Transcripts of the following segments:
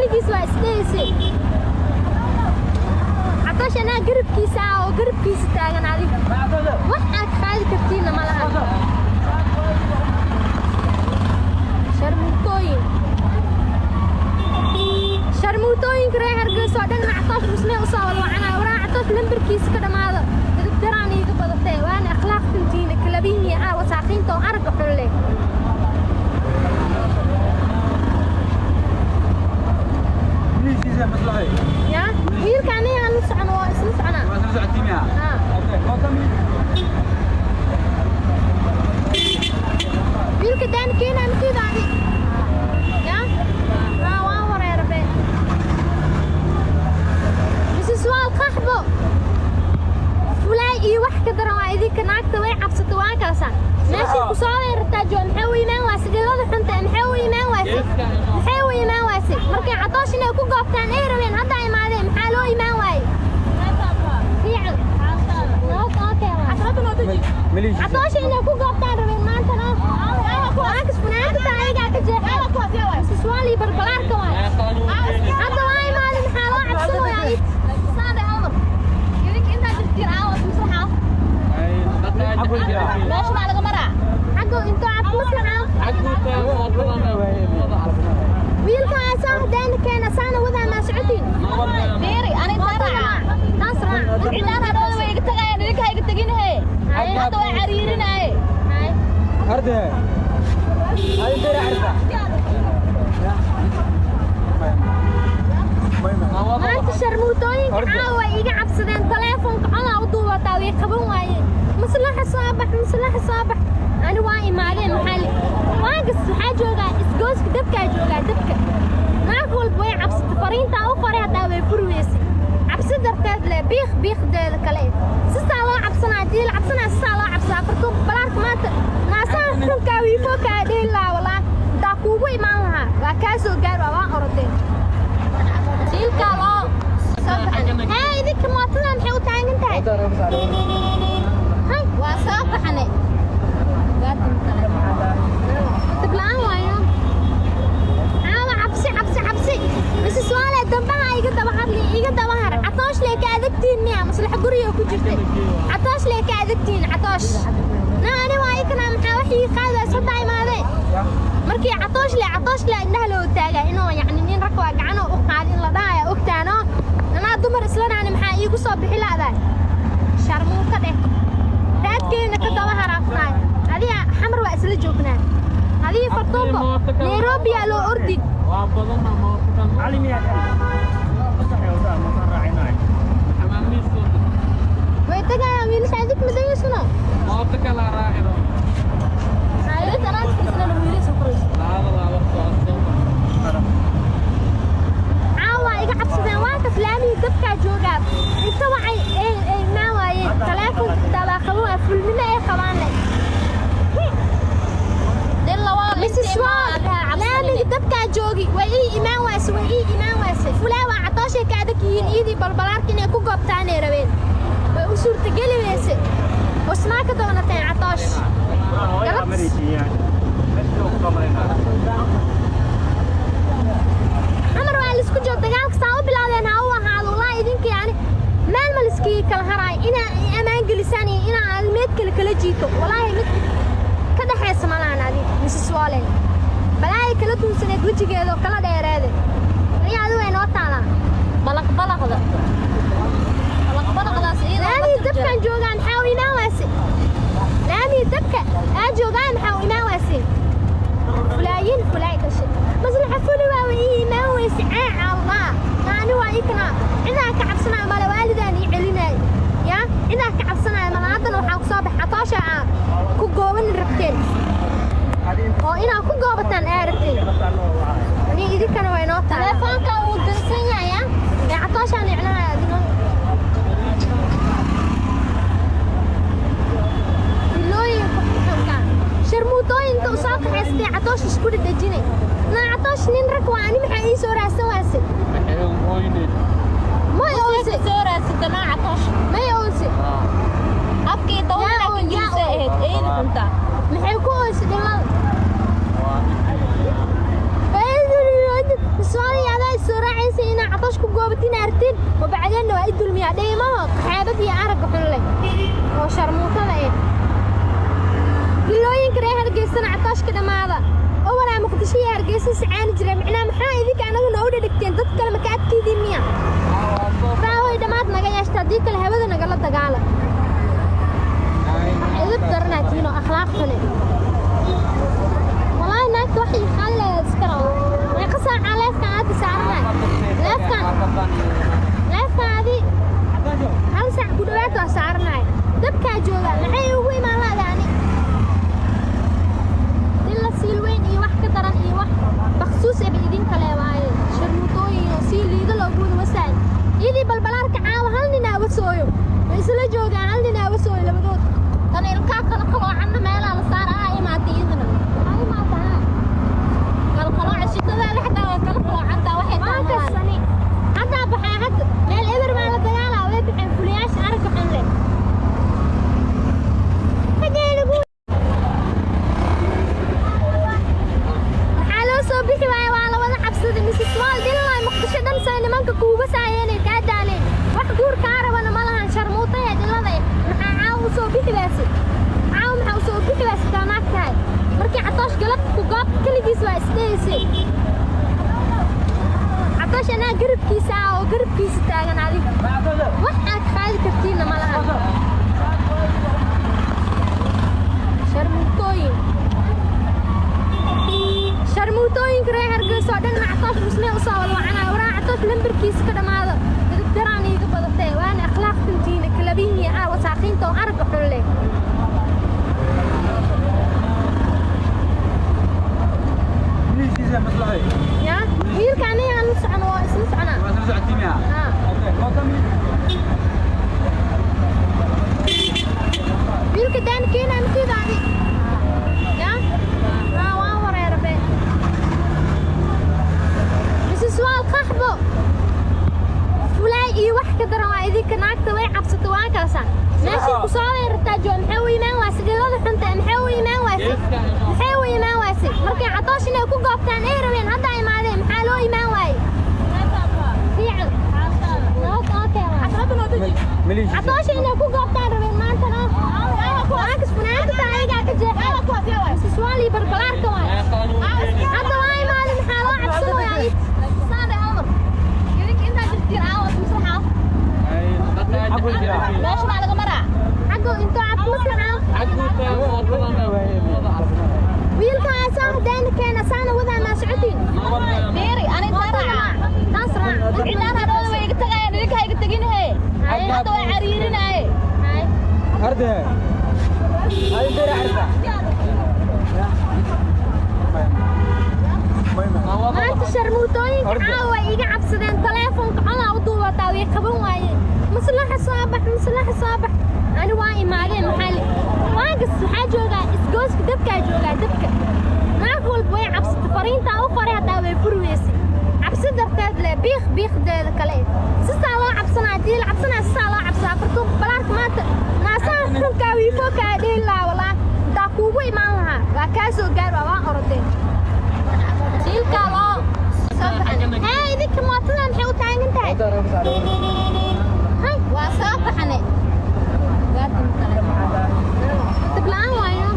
Keligiis waa isdheysay. Catoosh anaa garabkiisa ah oo garabkiisa taagan adiga. Wax aad qaadi kartiinna ma lahan. Sharmuutooyin. Sharmuutooyinka reer Hargeysa oo dhan Catoosh musmee u soo wada wacanaya. Waraa Catoosh lambarkiisa ka dhamaado. Dadab daraan iiga badatay. Waana akhlaaq tuntiina kalabiinii ah wasaaqiinta oo aragga xun leh. Ya wiilka aniga aan la socono waa isla soconaa. Wiilka daan keenaa matiida adi. Ya waan wareerbe. Mrs. Waal qaxbo. Fulaay iyo wax ka daran waa idinka naagta way cabsatay waa kaasaa. Meeshii ku soo weerartaa joo maxay u imaan waasay dhilada xunta maxay u imaan waasay maxay u imaan waasay markay Catoosh inay ku goobtaan ay rabeen hadda imaadeen maxaa loo imaan waayey fiican Catoosh inay ku goobtaan rabeen maantana waakas funaanada ayagaa ka jeexay Mrs. Waal iyo barbalaarka waay hadda waa imaadeen maxaa loo cabsanayaa wiilka asaa hadaan keena saana wadaa ma socotiin fiiri ani taas raac cidaan hadhooda way iga tagayaan idinka ha iga teginahe hadda waa cariirinaaye arde maanta sharmuutooyinka caawa way iga cabsadeen taleefonka codaa u duubataa way qaban waayeen maslaxa soo bax maslaxa soo bax ani waa imaadeen maxaa waagas waxaa joogaa isgooska dabkaa joogaa dabka naag walba way cabsatay fariintaa u qoray haddaa way furi weysay cabsi darteed leh biiq biiqdeeda kale sisaa loo cabsanaa haddii la cabsanaa sisaa loo cabsadaa fartuun balaarka maanta naasaha xunkaa wiifoo kaa dheeli lahaa walaa intaa kuugu imaan lahaa waa kaa soo gaar waa orodeen diilkaa loo soo baxan hee idinka mootadan maxay u taagan tahay hay waa soo baxane diblaan waayo caawa cabsi cabsi cabsi Mrs. Waale dambaha iga daba hadli iga daba har Catoosh lee ka adagtiin miya maslaxa guriga ku jirtay Catoosh lee ka adagtiin Catoosh naa ani waa ikana maxaa wax ii qaadays hadda imaadeen markii Catoosh lee indhaha loo taagaa inuu yacni nin rag waa gacan oo u qaadin la dhahaya ogtaano anaa dumar isla dhahani maxaa iigu soo bixi la'dahay sharmuuta dheh raadkeena ka daba haraafnaay adiga xamar waa isla joognaa adiga fartuunbo Nairobi aa loo ordin way tagayaan wiilasha adig madaysuna caawa iga cabsadeen waa kas laamihii dabkaa joogaa inta wacay ay imaan waayeen taleefonka xitaa waa qaban waa fulnimo ay qabaan leh Mrs. Waal laamiga dabkaa joogi way ii imaan waasay way ii imaan waasay fulaa waa Catooshay ka adag yihiin iidii balbalaarka inay ku goobtaanay rabeen way u suurtageli weysay wasmaa ka doonateen Catoosh xamar waa laisku joog dagaalka saa u bilaadeen ha u ahaado walaa idinka yani meel ma liskii kala haraay inaa ammaan gelisaan iyo inaa aad meed kale kala jiito walaahi mid ka dhaxaysa malahan adiga Mrs. Waale balaay kala tuunsaneed wejigeeda oo kala dheereede aniga adigu way noo taalaa balaq balaqda balaq balaqdaas iyada laamihii dabkaan joogaan maxaa u imaan waase laamihii dabka aa joogaan maxaa u imaan waase fulaayin fulaay dhashay maslaxa fuli waa way ii imaan weyse caaca allah ani waa ikana cidaa ka cabsanaya male waalidaan ii celinaayo ya cidaa ka cabsanaya male haddana waxaa ku soo bax Catoosha aa ku gooban rabteen oo inaa ku goobataan aa rabteen ani idinkana waa inoo taala telefoonka wuu dansan yahay ya ee Catooshaan icnaha adino ilooyinka xunxunka sharmuutooyinka u soo kaxaystay Catoosh isku dhadhajinay naa Catoosh nin rag waa ani maxaa ii soo raadsan waase may oose soo raadsata naa Catoosh may oose afkii dawlada ka gelisa ahayd eeyda xunta maxay ku oose dhimada Soomaaliya adaa soo oo sharmuutada eh dilooyinka reer Hargeysana catooshka dhammaada oo walaa Muqdisho iyo Hargeysa sicaani jiray macnaa maxaa idinka anagu noo dhadhigteen dad kale maka adkeydin miya raahoy dhammaad naga yeeshta haddii kale hawada nagala dagaala idib daranaatiin oo akhlaaq xune والله naagta wax ii qaali lahayd iska rabo meeqa saaca leefkan aad saaranaay leefkan leefkan adi hal saac ku dhawaad waa saaranaay dabkaa jooga maxay ugu imaan laadaani dilla siil weyn iyo wax ka daran iyo wax baksuus eba idin kale waaye sharmuutooyin oo sii liido loogu wada wasaay idii balbalaarka caawa hal nin aa wasooyo way isla joogaan hal nin aa wasooyo labadood tan ilkaa kala qaloocanna meelaa la saara aa imaatay iyadana aa imaata haa kala qalooca shidadaada xataa waa kala qaloocantaa waxay tahay haddaa baxaa hadda meel eber baa la dagaalaa way baxeen fuliyaasha aragga xun leh xagee lagu maxaa loo soo bixi waaya waa la wada cabsaday Mrs. Wall dhilay Muqdisho dhan say nimanka kuuga saayeenay kaa daaleen wax guur kaa rabana ma lahan sharmuutaya dhiladay maxaa caawa u soo bixi waasay caawa maxaa u soo bixi waasay taa naag tahay markii catoosh galabku goob keligiis waa isdhehaysay catoosh anaa garabkiisa ah oo garabkiisa taagan adiga wax aad qaadi kartiinna ma lahan sharmuutooyin sharmuutooyinka reer Hargeysa oo dhan catoosh muslee u soo wada wacanaya waraa catoosh lambarkiisa ka dhammaado midab daraan iiga badatee waana akhlaaq tuntiina kalabiinii ah wasaaqiinta oo aragga xun leh يا wiilka aniga aan la socono waa isla soconaa waa isla socotiin yaa wiilka daan keenaa matiidaadi yaa haa waan wareerbe Mrs. Wall qaxbo fulaay iyo wax ka daran waa idinka naagta way cabsata waa kaasa meeshii ku soo weerartaa joo maxay u imaan waasay dhilada xunta maxay u imaan waasay maxay u imaan waasay markay catoosh inay ku goobtaan ay rabeen hadda imaadeen maxaa loo imaan waayey fiican catoosh inay ku goobtaan rabeen maantana waakas funaanta ayagaa ka jeexay Mrs. Wall iyo barbalaarka waay hadda waa imaadeen maxaa loo cabsanayaa meesha baa laga maraa xaggo intuu cabku fiican wiilka asaa hadaan keena saana wadaa ma socotiin fiiri ani intaan raaca taas raac cidaan hadhooda way iga tagayaan idinka ha iga tegin he hadda waa cariirinaaye arde ay dheer arda maanta sharmuutooyinka caawa iga cabsadeen taleefonka codaa u duubataa way qaban waayeen maslaxa soo bax maslaxa soo bax ani waa imaadeen maxaa waagas waxaa joogaa isgooska dabkaa joogaa dabka naag walba way cabsatay fariintaa u qoray haddaa way furi weysay cabsi darteed leh biiq biiqdeeda kale sisaa loo cabsanaa haddii la cabsanaa sisaa loo cabsanaa fartuuq balaarka maanta naasaha xunkaa wiifoo kaa dheeli lahaa walaa intaa kuugu imaan lahaa waa kaa soo gaar waa waa orodeen dilkaa loo soo baxan hee idinka mootadan maxay u taagan tahay hay waa soo baxane dib la'aan waayo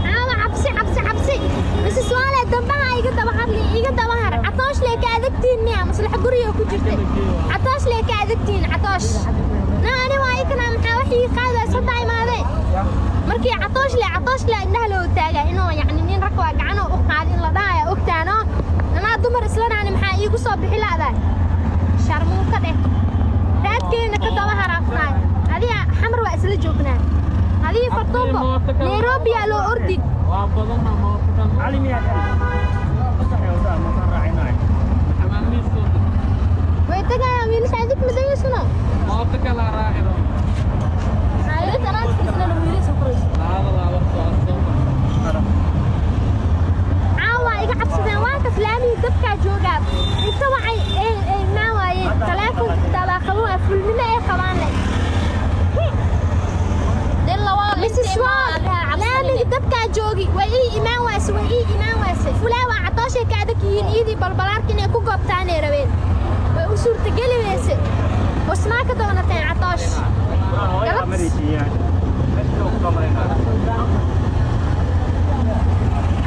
caawa cabsi cabsi cabsi Mrs. Wall dambaha iga daba hadli iga daba har catoosh lee ka adagtiin miya maslaxa guriga ku jirtay catoosh lee ka adagtiin catoosh na ani waa ikana maxaa wax ii qaadaysa hadda imaadeen markii catoosh lee indhaha loo taagaa inuu yacni nin rag waa gacanoo u qaadin la dhahaya ogtaano anaa dumar isla dhahani maxaa iigu soo bixi la'dahay sharmuuta dheh raadkeena ka daba haraafnaay adiga xamar waa isla joognaa adiga fartuunbo Nairobi aa loo ordin way tagayaan wiilasha adig madaysuna caawa iga cabsadeen waa kas laamihii dabkaa joogaa inta wacay ay imaan waayeen taleefonka xitaa waa qaban waa fulnimo ay qabaan leh Mrs. Wall laamiga dabkaa joogi way ii imaan waasay way ii imaan waasay fulaa waa catooshay ka adag yihiin iidii balbalaarka inay ku goobtaanay rabeen way u suurtageli weysay wasmaa ka doonateen catoosh Catoosh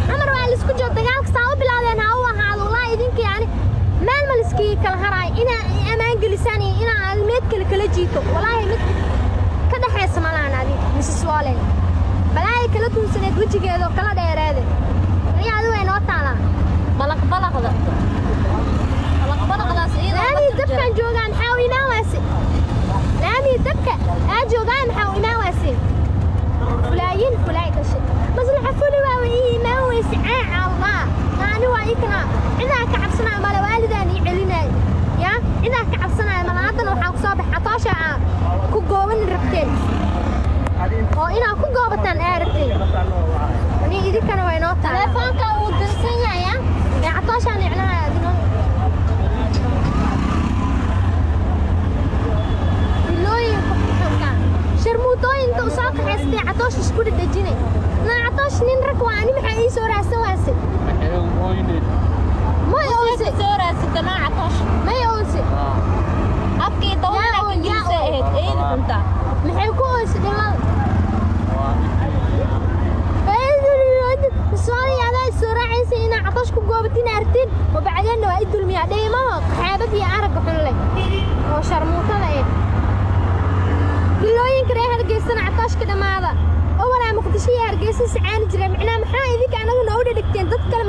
xamar waa laisku joogo dagaalka saa u bilaadeen ha u ahaado walaahi idinka yani meel ma liskii kala haraay inaa amaan gelisaan iyo inaa meed kale kala jiito walaahi mid ka dhexaysa malahan adi Mrs. Wallen balaayi kala duunsaneed wejigeeda oo kala dheereede ani adi way noo taalaa Balaq balaqda. Balaq balaqdaas iyada. Laamii dabkaan joogaa maxaa u imaan waase laamii dabka aa joogaa maxaa u imaan waase fulaayin fulaay dhashay maslaxa fuli waa ii imaan weyse caaca allah ani waa ii kana cidaa ka cabsanaayo male waalidaan ii celinaayo yaa cidaa ka cabsanaayo male haddana waxaa ku soo bax catoosha aa ku gooban rabteen oo inaa ku goobataan aa rabteen ani idinkana waa inoo taala telefoonka wuu dansan yahay yaa ee catooshaan iclaha adino bilooyinka xunka sharmuutooyinka u soo kaxaystay catoosh isku dhadhajinay naa catoosh nin rag waa ani maxaa ii soo raadsan waase may oonse Soo raadsata nooca toosh. May oonse. Afkii dawlada Yaa ka oo, yaa gelisay oo. ahayd eeyda cunta. Maxay ku oonse dhimada soomaaliya soo raacaysa inaa catoosh ku goobatin artin wabacdeenna waa i dulmiyaa dheymaho qaxaabad iyo aragga xun leh oo sharmuutada eh bilooyinka reer Hargeysana catooshka dhammaada oo walaa Muqdisho iyo Hargeysa sacaani jira micnaa maxaa idinka anagu noogu dhadhigteen dad kale.